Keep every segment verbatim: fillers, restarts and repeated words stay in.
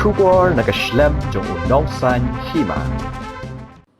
Khubor na ka shlem jong u Nongsaiñ Hima.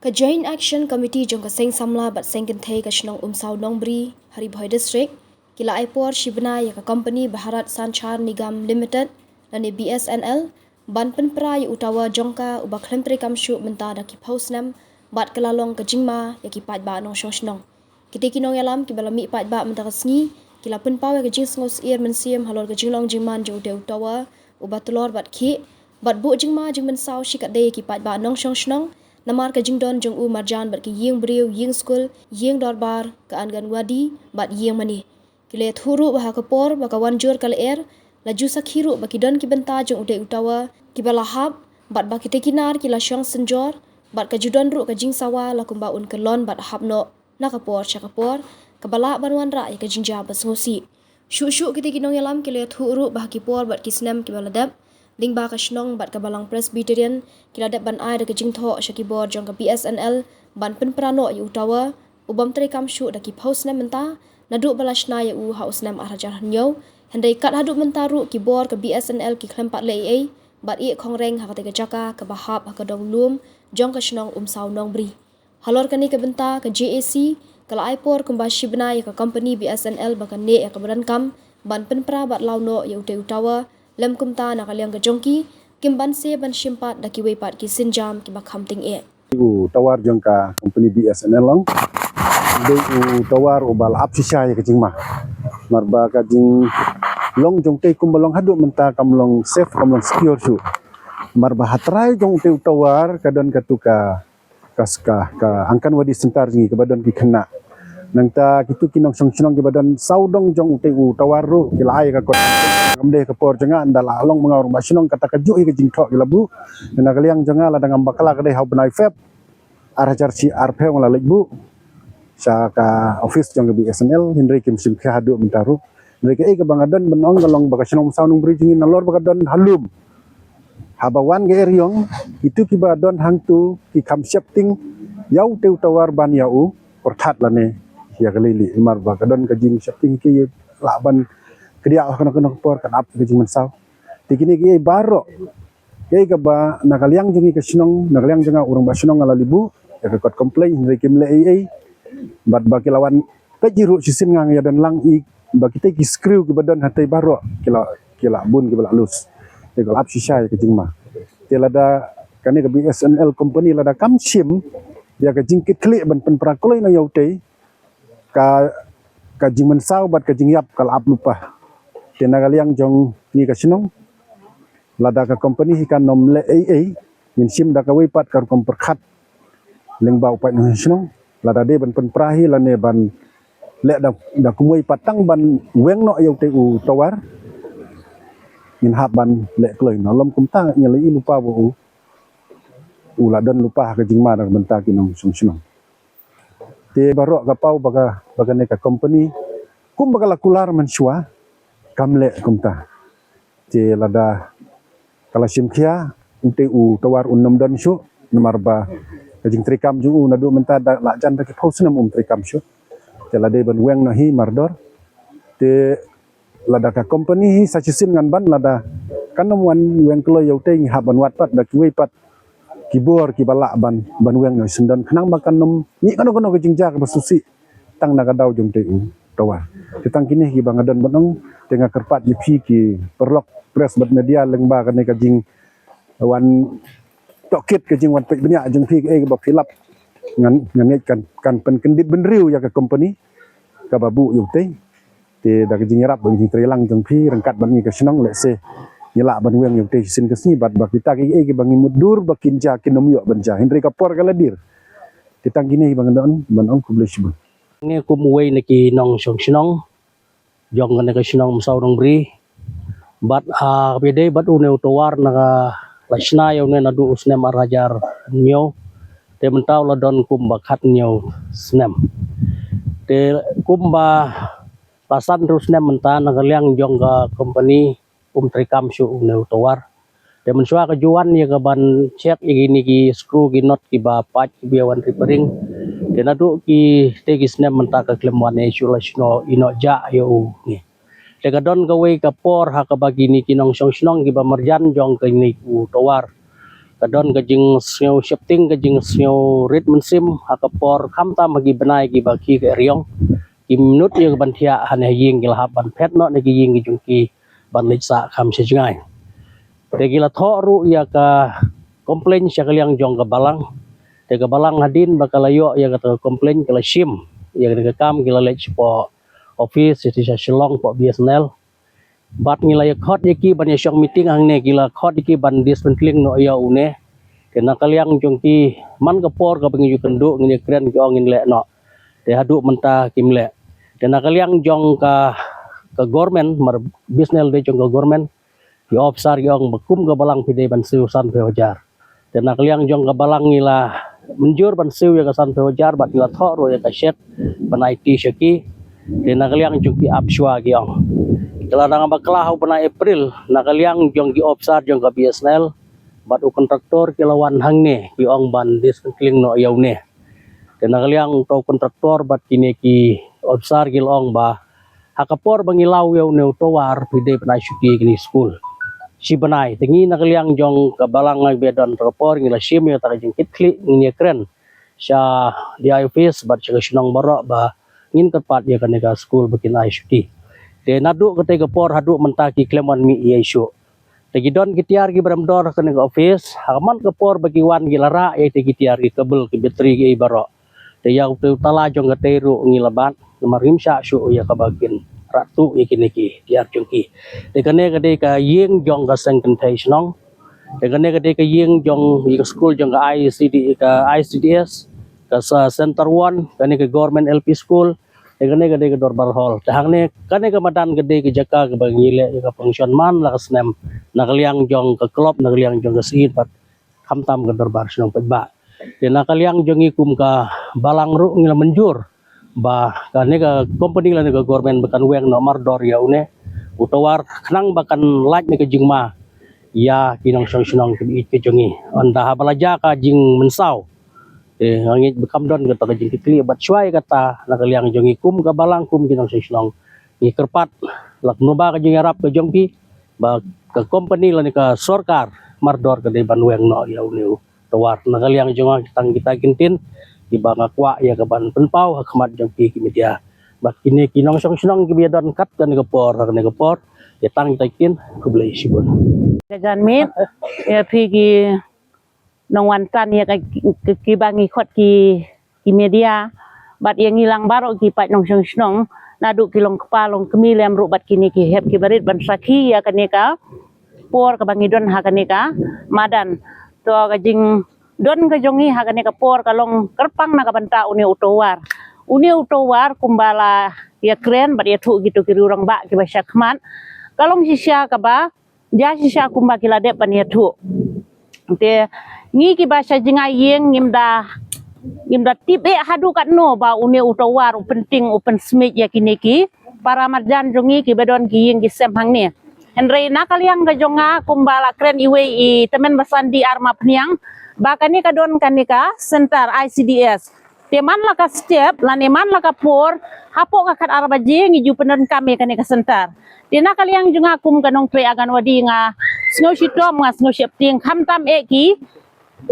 Ka Joint Action Committee jong ka Seng Samla bad Seng Kynthei ka shnong Umsaw Nongbri, ha Ri Bhoi District, ki la ai por shi bnai ïa ka company Bharat Sanchar Nigam Limited, lane B S N L, ban pynpra ïa u tower jong ka uba khlem treikam shuh mynta da ki phew snem, bad ka la long ka jingma ïa ki paidbah nongshong shnong. Kita ki nongïalam kiba la mih paidbah mynta ka sngi, ki la pynpaw ïa ka jingsngewsyier mynsiem halor ka jinglong jingman jong utei u tower uba tlor bad khih, bad buh jingma jingmynsaw shikatdei ïa ki paidbah nongshong shnong, namar ka jingdon jong u marjan bad ki ïing briew, ïing skul, ïing dorbar, ka Anganwadi, bad ïing mane. Ki la ïathuh ruh ba ha ka por ba ka wan jur ka lyer, la ju sakhi ruh ba ki don ki bynta jong utei u tower kiba la hap, bad ba kita ki nar ki la shong synjor, bad ka ju don ruh ka jingsawa la kumba un kyllon bad hap noh na ka por sha ka por, kaba lah ban wanrah ïa ka jingjia ba sngewsih. Shuh shuh kita ki nongïalam ki la ïathuh ruh ba ha ki por bad ki snem kiba la dep, lyngba ka shnong bad ka Balang Presbyterian, ki la dep ban ai da ka jingthoh sha ki bor jong ka B S N L ban pynpra noh ïa u tower ubym treikam shuh da ki phew snem mynta, naduh ba la shna ïa u ha u snem ar hajar hynñiew. Hynrei kat haduh mynta ruh ki bor ka B S N L ki khlem pat leh ei ei, bad ïeh khongreng ha katei ka jaka kaba hap ha ka dong lum jong ka shnong Umsaw Nongbri. Halor kane ka bynta, ka J A C ka la ai por kumba shi bnai ïa ka company B S N L ba kan neh ïa kaba donkam ban pynpra bad law noh ïa utei u tower, lym kumta na ka liang ka jong ki, kim banse ban shim pat da kiwei pat ki sienjam kiba kham tyngeh. U tower jong ka company B S N L long, dei u tower uba la ap shisha ïa ka jingma. Namar ba ka jinglong jong utei kumba long haduh mynta kam long safe, kam long secure shuh. Namar ba ha trai jong utei u tower ka don katu ka ka, ka, ka Anganwadi Center jong ngi kaba don ki khynnah. Nangta kitu ki nongshong shnong kiba don sawdong jong utei u tower ruh ki la ai ka kot. Kam dei ka por jong nga, ynda la long ma nga u rangbah shnong, kata kajuh ïa ka jingthoh ki la buh. Na ka liang jong nga, lada ngam bakla ka dei ha u bnai Feb ar hajar shi arphew nga la leit buh sha ka office jong ka B S N L, hynrei kim shim khia haduh mynta ruh. Hynrei kaei kaba nga don ban ong ka long ba ka shnong Umsaw Nongbri jong ngi nalor ba ka don ha lum, haba wan ka eriong, kitu kiba don hangtu ki kham shepting ïa utei u tower ban ïa u pyrthat lane ïa ka lili. Namar ba ka don ka jingshepting, ki lah ban kdiah ha kano kano ka por, kan ap ka jingmynsaw. Te kine kiei baroh, kiei kaba na ka liang jong ngi ka shnong, na ka liang jong nga u rangbah shnong nga la leit buh ïa ka kot complain, hynrei kim leh ei ei. Bad ba ki la wan peit hi ruh, shisien nga nga ïadon lang, i ba kitei ki screw kiba don hatei baroh ki la, ki la bun, kiba la loose. Te ka la ap shisha ïa ka jingma. Te lada kane ka B S N L company lada kam shim ïa ka jingkitkhlieh ban pynpra kloi noh ïa utei, ka, ka jingmynsaw bad ka jingïap ka la ap lypa. Te na ka liang jong ngi ka shnong, lada ka company hi kan nym leh ei ei, ngin shim da kawei pat ka rukom pyrkhat lyngba u paid nongshong shnong. Lada dei ban pynpra hi lane ban leh da, da kumwei pat tang ban weng noh ïa utei u tower, ngin hap ban leh kloi noh. Lym kumta ngi la ïohi lypa ba u, u la don lypa ha ka jingma na ka bynta ki nongshong shnong. Te baroh ka paw ba ka, ba kane ka company, kumba ka la kular mynshuwa, kam leh kumta. Te lada ka la shim khia, utei u tower un nym don shuh, namar ba ka jingtreikam jong u naduh mynta da la jan da ki phew snem um treikam shuh. Te la dei ban weng noh hi mardor. Te lada ka company hi sa shisien ngan ban, lada kan nym wan weng kloi ïa utei, ngi hap ban wad pat da kiwei pat ki bor kiba lah ban, ban weng noh shisyndon, khnang ba kan nym mih kano kano ka jingjia kaba sngewsih tang na ka daw jong utei u tower. Te tang kine kiba nga don ban ong, te nga kyrpad ïa phi ki paralok press bad media lyngba kane ka jingwan tohkit, ka jingwan peit bniah jong phi, kaei kaba phi lap, ngan, ngan ngeit kan, kan pynkyndit bynriew ïa ka company kaba buh ïa utei. Te da ka jingïarap bad ka jingtreilang jong phi ryngkat bad ngi ka shnong, lehse ngi lah ban weng ïa utei shisien ka sngi, bad ba kita kiei kiba ngi mutdur ba kin jia kin nym ïoh ban jia, hynrei ka por ka la dier. Te tang kine kiba nga don ban ong, khublei shibun. Ngi kum uwei na ki nongshong shnong jong kane ka shnong Umsaw Nongbri, bad, ah, kaba ïadei bad une u tower, na ka la shna ïa une naduh u snem ar hajar hynñiew, te mynta u la don kumba khathynñiew snem. Te kumba la san hynriew snem mynta, na ka liang jong ka company um treikam shuh une u tower. Te mynshuwa ka ju wan ïa ka ban check ïa kine ki screw, ki nut kiba pait, kiba ïa wan repairing. Te naduh kitei ki snem mynta ka khlem wan ei shuh, la shna ïa u noh jah ïa u ngi. Te ka don kawei ka por ha kaba kine ki nongshong shnong kiba marjan jong kane u Tawar, ka don ka jingsngew shepting, ka jingsngew rit mynsiem ha ka por khamtam ha ki bnai kiba ki ka eriong, ki mynta ïa ka ban thiah ha ne ha ïing ki la hap ban phet noh ne ki ïing ki jong ki ban leit sah kham sha jngai. Te ki la thoh ruh ïa ka complain sha ka liang jong ka balang. Te ka balang hadien ba ka la ïoh ïa ka complain, ka la shim ïa ka kam, ki la leit sha office sha Shillong, pok B S N L. Bad ngi la ïa khot ïa ki ban ïa shong meeting hangne, ki la khot ïa ki ban dismantling noh ïa une. Te na ka liang jong ki, man ka por kaba ngi ju kynduh, ngin ïa kren, ki ong ngin leh noh. Te haduh mynta kim leh. Te na ka liang jong ka, ka government, mar B S N L dei jong ka government, ki officer ki ong ba kum ka balang phi dei ban siew sanphew hajar. Te na ka liang jong ka balang ngi la mynjur ban siew ïa ka sanphew hajar bad ngi la thoh ruh ïa ka cheque ban aiti sha ki. Te na ka liang jong ki ap shuwa, ki ong. Te la dang bakla ha u bnai April, na ka liang jong ki officer jong ka B S N L bad u contractor ki la wan hangne, ki ong ban dismantling noh ïa une. Te na ka liang uto u contractor bad kine ki officer ki la ong ba ha ka por ba ngi law ïa une u Tawar phi dei ban ai shuti ïa kine ki skul. Shi bnai, te ngi na ka liang jong ka balang ngi ba don ha ka por ngi la shim ïa kata ka jingkitkhlieh, ngin ïa kren sha D I office bad sha ka shnong baroh ba ngin kyrpad ïa kane ka skul ba kin ai shuti. Te naduh katei ka por haduh mynta ki khlem wan mih ei ei shuh. Te ki don ki tiar kiba dang dor ha kane ka office, ha ka man ka por ba ki wan ki la rah ïa ki tiar, ki cable, ki battery, ki ei baroh. Te ïa u tala jong katei ruh ngi la bat, namar ngim shah shuh ïa kaba kin rah tuh ïa kine ki tiar jong ki. Te kane ka dei ka ïing jong ka seng kynthei shnong. Te kane ka dei ka ïing jong, ïa ka skul jong ka I C D, ka I C D S, ka sa Center One, kane ka Government L P School. Te kane ka dei ka Dorbar Hall. Te hangne kane ka madan ka dei ka jaka kaba ngi leh ïa ka function man la ka snem, na ka liang jong ka club, na ka liang jong ka syiem bad khamtam ka dorbar shnong paidbah. Te na ka liang jong ngi kum ka balang ruh ngi la mynjur ba kane ka company lane ka government ba kan weng noh mardor ïa une u Tawar khnang ba kan lait ne ka jingma ïa ki nongshong shnong kiba ïeit ka jong ngi. Ynda haba la jia ka jingmynsaw, te nga ngeit ba kam don kata ka jingkitkhlieh, bad shuwa ïa kata na ka liang jong ngi kum ka balang, kum ki nongshong shnong, ngi kyrpad la kumba ka jingïarap ka jong ki, ba ka company lane ka sorkar mardor ka dei ban weng noh ïa une u Tawar. Na ka liang jong nga tang kita ki ktien kiba nga kwah ïa ka ban pynpaw ha khmat jong phi ki media bad kine ki nongshong shnong kiba ïa don kat kane ka por ha kane ka por. Ïa tang kita ki ktien, khublei shibun. Ka janmiet ïa phi ki nongwan tan ïa ka, ki, kiba ngi khot ki, ki media, bad ïa ngi lang baroh ki paid nongshong shnong, naduh ki long kpa long kmie lem ruh bad kine ki hep ki barit ban sakhi ïa kane ka por kaba ngi don ha kane ka madan. To ka jingdon ka jong ngi ha kane ka por ka long kyrpang na ka bynta une u Tawar. Une u Tawar kumba la ïa kren bad ïathuh kito ki rangbah kiba sha khmat, ka long shisha kaba jia shisha kumba ki la dep ban ïathuh. Te ngi kiba sha jngai ïing ngim da, ngim da tip eh haduh katno ba une u Tawar u pynting u pynsmit ïa kine ki para marjan jong ngi kiba don ki ïing ki sem hangne. Hynrei na ka liang ka jong nga kumba la kren iwei i tymmen basan D R Mapniang ba kane ka don kane ka center I C D S. Te man la ka step lane man la ka por, hapoh ka khatar baje ngi ju pyndonkam ïa kane ka center. Te na ka liang jong nga kum ka nongtrei Anganwadi nga sngew shitom, nga sngew sheptieng, khamtam eh ki,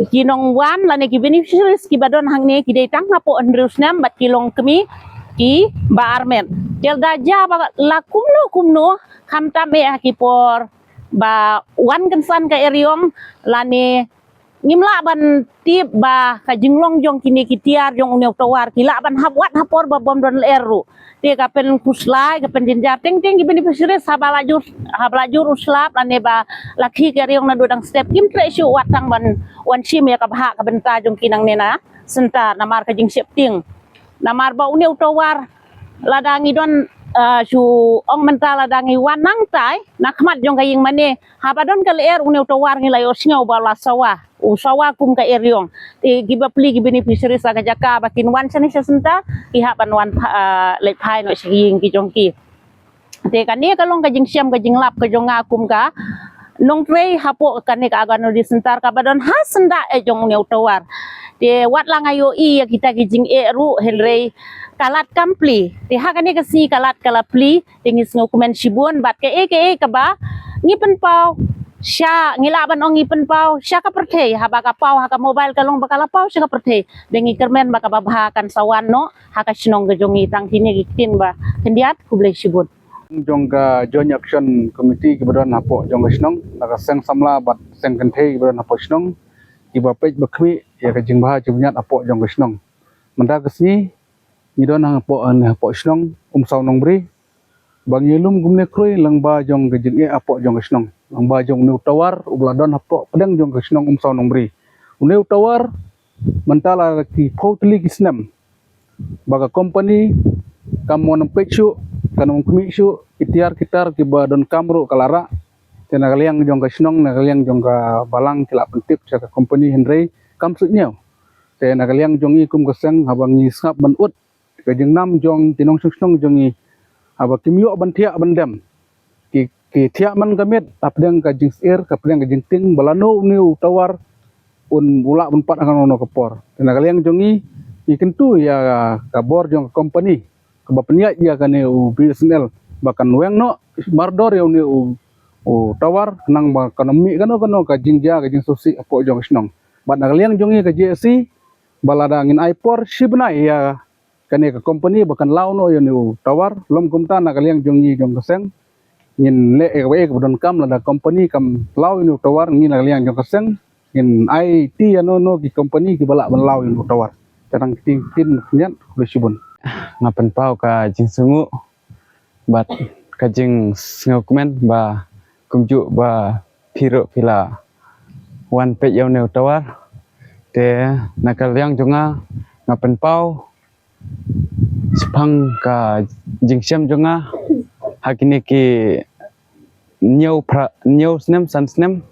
ki nongwan lane ki beneficiaries kiba don hangne ki dei tang hapoh hynriew snem bad ki long kmie kiba armet. Te lada jia ba la kumno kumno, khamtam eh ha ki por ba wan kynsan ka eriong lane ngim lah ban tip ba ka jinglong jong kine ki tiar jong une u Tawar ki lah ban hap wat ha por ba bym don lyer ruh. Te ka pynkhuslai, ka pynjynjar, teng teng ki beneficiaries haba la jur, haba la jur u slap lane ba la khie ka eriong naduh dang step, kim treh shuh wat tang ban wan shim ïa ka bhah ka bynta jong ki nangne na center namar ka jingsheptieng. Namar ba une u Tawar lada ngi don, ah, shu ong mynta lada ngi wan nangtai na khmat jong ka ïing mane, haba don ka lyer une u Tawar ngi la ïohsngew ba la sawa, u sawa kum ka eriong. Te kiba plie ki beneficiaries ha ka jaka ba kin wan shane sha center, ki hap ban wan pha-, ah, leit phai noh sha ki ïing ki jong ki. Te kane ka long ka jingshem ka jinglap ka jong nga kum ka nongtrei hapoh kane ka Anganwadi center kaba don ha syndah eh jong une u Tawar. Te wat la nga ïohi ïa kita ki jingeh ruh hynrei ka lad kam plie. Te ha kane ka sngi ka lad ka la plie, te ngi sngewkmen shibun bad kaei kaei kaba ngi pynpaw sha, ngi lah ban ong ngi pynpaw sha ka pyrthei, haba ka paw ha ka mobile ka long ba ka la paw sha ka pyrthei. Te ngi kyrmen ba kaba bha kan sa wan noh ha ka shnong ka jong ngi. Tang kine ki ktien ba khyndiat, khublei shibun. Jong ka Joint Action Committee kiba don hapoh jong ka shnong, na ka seng samla bad seng kynthei kiba don hapoh shnong, kiba peit ba khmih ïa ka jingbha jingmyntoi hapoh jong ka shnong. Mynta ka sngi ngi don hapoh, hapoh shnong Umsaw Nongbri, ba ngi lum kumne khrui lyngba jong ka jingeh hapoh jong ka shnong, lyngba jong une u tower uba la don hapoh pdeng jong ka shnong Umsaw Nongbri. Une u tower mynta la ki phew tylli ki snem ba ka company kam wan peit shuh, kam wan khmih shuh, ki tiar ki tar kiba donkam ruh ka la rah. Te na ka liang jong ka shnong, na ka liang jong ka balang ki la pyntip sha ka company hynrei kam shu ñiew. Te na ka liang jong ngi kum ka seng, haba ngi sngap ban ud ka jingnam jong ki nongshong shnong jong ngi, haba kim ïoh ban thiah ban dem, ki, ki thiah man ka miet hapdeng ka jingsyier, hapdeng ka jingtieng ba lano une u tower un, u lah ban pat ha kano kano ka por. Te na ka liang jong ngi, ngi kyntu ïa ka bor jong ka company kaba pynïaid ïa kane u B S N L ba kan weng noh mardor ïa une u, u tower, khnang ba kan ym mih kano kano ka jingjia ka jingsngewsih hapoh jong ka shnong. Bad na ka liang jong ngi ka J A C, ba lada ngin ai por shi bnai ïa kane ka company ba kan law noh ïa une u tower, lym kumta na ka liang jong ngi jong ka seng, ngin leh ïa kaba, ïa kaba donkam, lada company kam law ïa une u tower, ngi na ka liang jong ka seng ngin aiti ïa no no ki company kiba lah ban law ïa une u tower. Te tang kine ki ktien khyndiat, khublei shibun. Nga pynpaw ka jingsngewnguh bad ka jingsngewkmen ba kumjuh ba phi ruh phi la wan peit ïa une u tower. Te na ka liang jong nga, nga pynpaw shaphang ka jingshem jong nga ha kine ki hynñiew phra-, hynñiew snem, san snem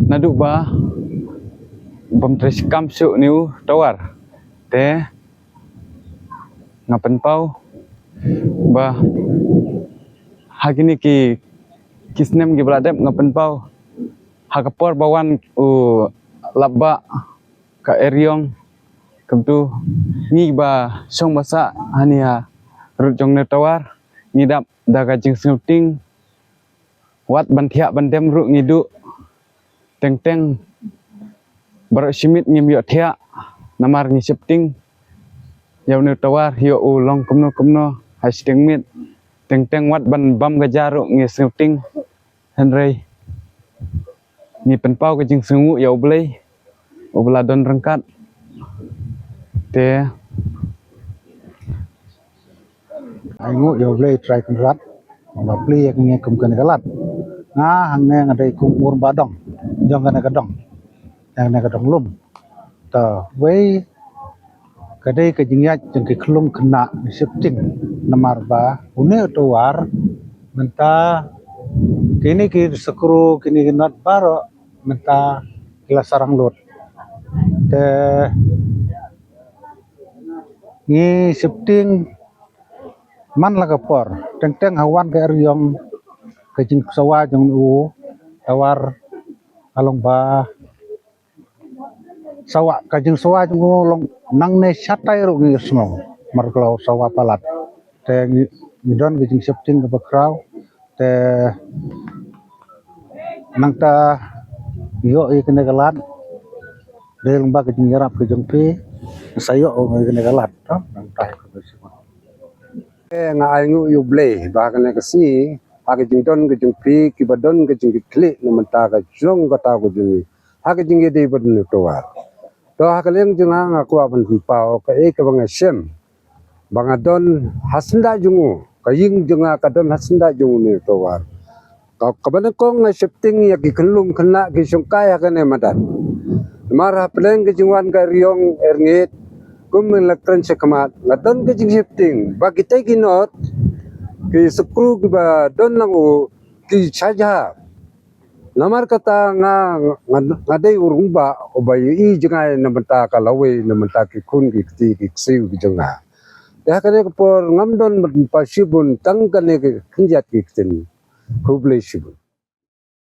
naduh ba bym trei kam shuh une u tower. Te nga pynpaw ba ha kine ki, ki snem kiba la dep, nga pynpaw ha ka por ba wan u Lapbah ka Eriong, kumta ngi ba shong ba sah hangne ha rud jong une u tower, ngi dap da ka jingsngewtieng, wat ban thiah ban dem ruh ngi duh. Teng teng baroh shi miet ngim ïoh thiah, namar ngi sheptieng ïa une u tower ïoh u long kumno kumno ha shiteng miet. Teng teng wat ban bam ka ja ruh ngi sngewtieng. Hynrei ngi pynpaw ka jingsngewnguh ïa U Blei uba la don ryngkat. Te ai nguh ïa U Blei Trai Kynrad ba plie ïa ngi kum kane ka lad. Nga hangne nga dei kum u rangbah dong jong kane ka dong, jong kane ka dong lum. Ta wei ka dei ka jingïaid jong ki khyllung khynnah, ngi sheptieng namar ba une u tower mynta kine ki skru, kine ki nut baroh mynta ki la sarang lut. Te ngi sheptieng man la ka por, teng teng ha wan ka Eriong, ka jingsawa jong u tower ka long ba sawa, ka jingsawa jong u long nangne shatai ruh ngi sngew mar ka la sawa palat. Te ngi, ngi don ka jingsheptieng kaba khraw. Te nangta ïoh ïa kane ka lad dei lyngba ka jingïarap ka jong phi, sa ïoh ïa kane ka lad. To nangta ïa kaba shu. Te nga ai nguh ïa U Blei ba ha kane ka sngi, ha ka jingdon ka jong phi kiba don ka jingkitkhlieh na bynta ka jong kata ka jong ngi ha ka jingïadei bad une u tower. To ha ka liang jong nga, nga kwah ban pynpaw kaei kaba nga shem ba nga don ha syndah jong u, ka ïing jong nga ka don ha syndah jong une u tower. Ka, kaba nyngkong nga sheptieng ïa ki khyllung khynnah ki shongkai ha kane madan. Namar hapdeng ka jingwan ka Eriong Erngit, kum ngi la kren shakhmat, nga don ka jingsheptieng ba kita ki nut, ki skru kiba don lang u, ki sha jhah. Namar kata nga, nga, nga dei u rangbah uba ïohi jngai na bynta ka lawei, na bynta ki khun ki kti ki ksiew ki jong nga. Te ha kane ka por ngam don ban pynpaw shibun, tang kane ka khyndiat ki ktien. Khublei shibun.